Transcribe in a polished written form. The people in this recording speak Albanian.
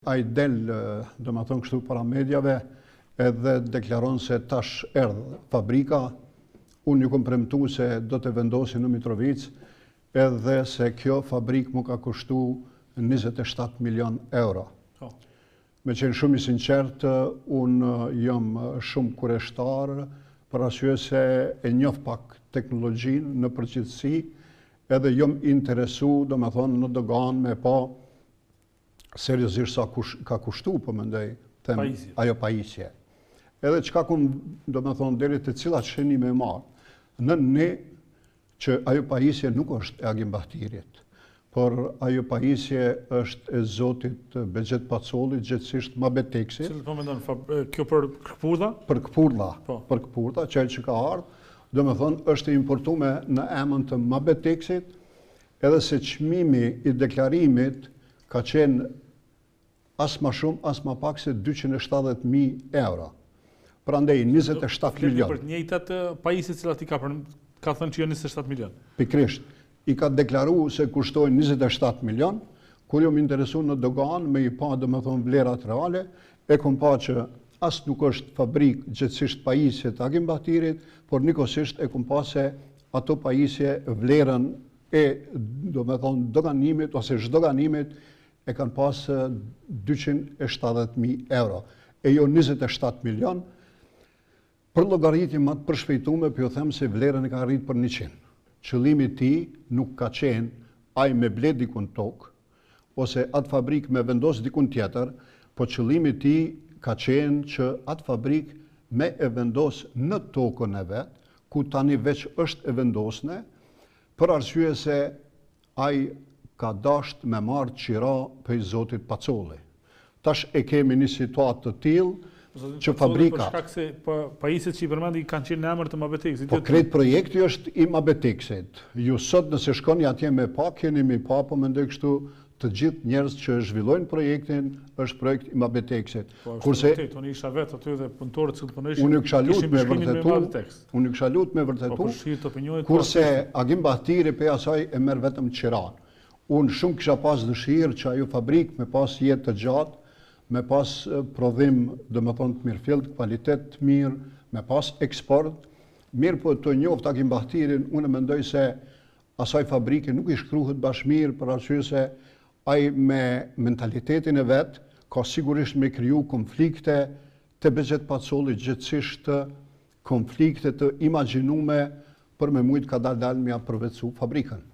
Ai del, domethonë kështu para mediave, edhe deklaron se tash erdh fabrika, unë ju kom premtu se do të vendosin në Mitrovicë, edhe se kjo fabrikë mu ka kushtu 27 milion euro. Po. Me qenë shumë i sinqertë, unë jam shumë kureshtar, për arsye se e njoh pak teknologjinë në përgjithësi, edhe jam interesu, domethonë, në doganë me pa seriozisht sa kush, ka kushtu, po mendoj, them, pajisje. ajo pajisje. Edhe çka kum, domethonë, deri te cilat shënime marrë, në ne që ajo pajisje nuk është e Agim Bahtirit, por ajo pajisje është e zotit Behgjet Pacolli, gjegjësisht Mabeteksit. Cilët po mendon, kjo për këpurdha? Për këpurdha, po. për këpurdha, që që ka ardhë, domethonë, është e importume në emën të Mabeteksit, Edhe se çmimi i deklarimit ka qenë as ma shumë, as ma pak se 270.000 euro. Prandaj, 27 milion. Për të njëjtat pajisje cilat i ka, për, ka thënë që janë 27 milion. Pikrisht, i ka deklaru se kushtojnë 27 milion, kur jom interesu në doganë me i pa domethonë vlerat reale, e kom pa që as nuk është fabrikë gjegjësisht pajisje të Agim Bahtirit, por njëkohësisht e kom pa se ato pajisje vlerën e, domethonë, doganimit ose zhdoganimit e kanë pas 270.000 euro, e jo 27 milion. Për llogaritje më të përshpejtume, po ju them se vlerën e ka rritë për 100. Qëllimi i tij nuk ka qenë ai me ble dikun tokë, ose atë fabrikë me vendos dikun tjetër, po qëllimi i tij ka qenë që atë fabrikë me e vendos në tokën e vet, ku tani veç është e vendosne, për arsye se ai ka dasht me marrë qira prej zotit Pacolli. Tash e kemi një situatë të tillë që fabrika... Për shkak se pajisjet që i përmendi kanë qenë në emër të Mabeteksit. Po krejt projekti është i Mabeteksit. Ju sot nëse shkoni atje me pa, keni me pa, po mendoj kështu të gjithë njerëz që zhvillojnë projektin, është projekt i Mabeteksit. Po, Kurse vërtet, unë isha vetë aty dhe punëtorët që punojshin. Unë ju kisha lut me vërtetu, unë ju kisha lut me vërtetu. Po, po, kurse Agim Bahtiri prej asaj e merr vetëm qiranë. Unë shumë kisha pas dëshirë që ajo fabrikë me pas jetë të gjatë, me pas prodhim, domethonë të mirëfilltë, kualitet të mirë, me pas eksport, mirëpo tu njoftë Agim Bahtirin, unë mendoj se asaj fabrike nuk i shkruhet bash mirë për arsye se ai me mentalitetin e vet ka sigurisht me kriju konflikte te Behgjet Pacolli gjegjësisht konflikte të imagjinume për me mujtë kadal dalë me ja përvetësu fabrikën.